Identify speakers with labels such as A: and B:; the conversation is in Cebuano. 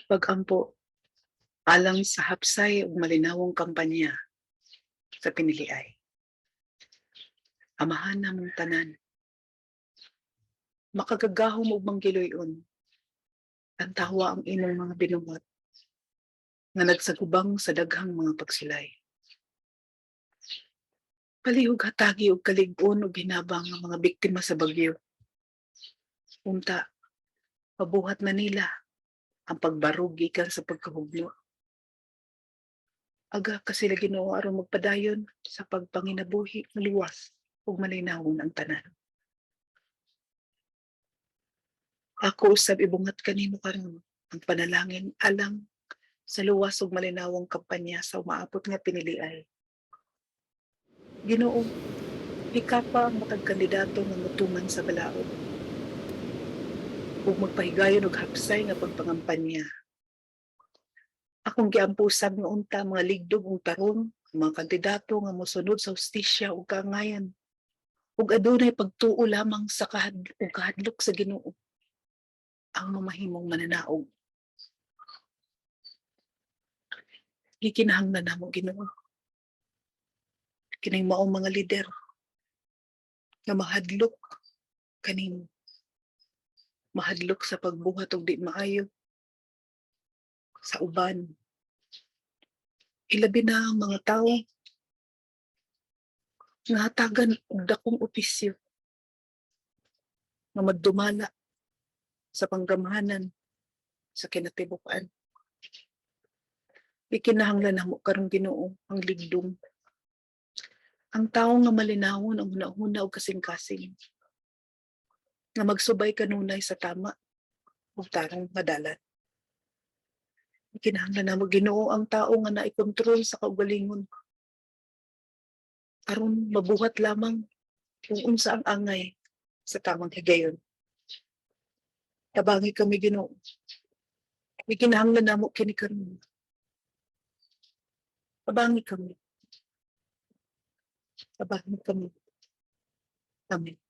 A: Pag-ampo alang sa hapsay ug malinawong kampanya sa piniliay. Amahan namong tanan, makagagahom ug manggiluy-on, tantawa ang imong mga binuhat nga nagsagubang sa daghang mga pagsulay. Palihog hatagi og kalig-on ug hinabang ang mga biktima sa bagyo. Unta, pabuhat na nila ang pagbarog gikan sa pagkahugno. Aga ka sila, Ginoo, aron magpadayon sa pagpanginabuhi nga luwas ug malinawon ang tanan. Ako usab ibungat kanimo karon ang panalangin alang sa luwas ug malinawong kampanya sa umaabot nga piniliay. Ginoo, hikapa ang matag kandidato nga motuman sa balaod ug magpahigayon og hapsay nga pagpangampanya. Akong giampo usab nga unta mga ligdog ug tarong ang mga kandidato nga mosunod sa hustisya ug kaangayan ug adunay pagtuo lamang sa ug kahadlok sa Ginoo ang mamahimong mananaog. Gikinahanglan namo, Ginoo, kining maong mga lider nga mahadlok kanimo, mahadlok sa pagbuhat og di maayo sa uban, ilabi na ang mga tawo nga hatagan og dakong opisyo nga magdumala sa panggamhanan sa kinatibuk-an. Gikinahanglan namo karon, Ginoo, ang ligdong, ang tawo nga malinawon ang hunahuna ug kasing-kasing nga magsubay kanunay sa tama ug tarong nga dalan. Gikinahanglan namo, Ginoo, ang tawo nga naay kontrol sa kaugalingon aron mabuhat lamang kung unsa ang angay sa tamang higayon. Tabangi kami, Ginoo. Gikinahanglan namo kini karon. Tabangi kami. Tabangi kami. Amen.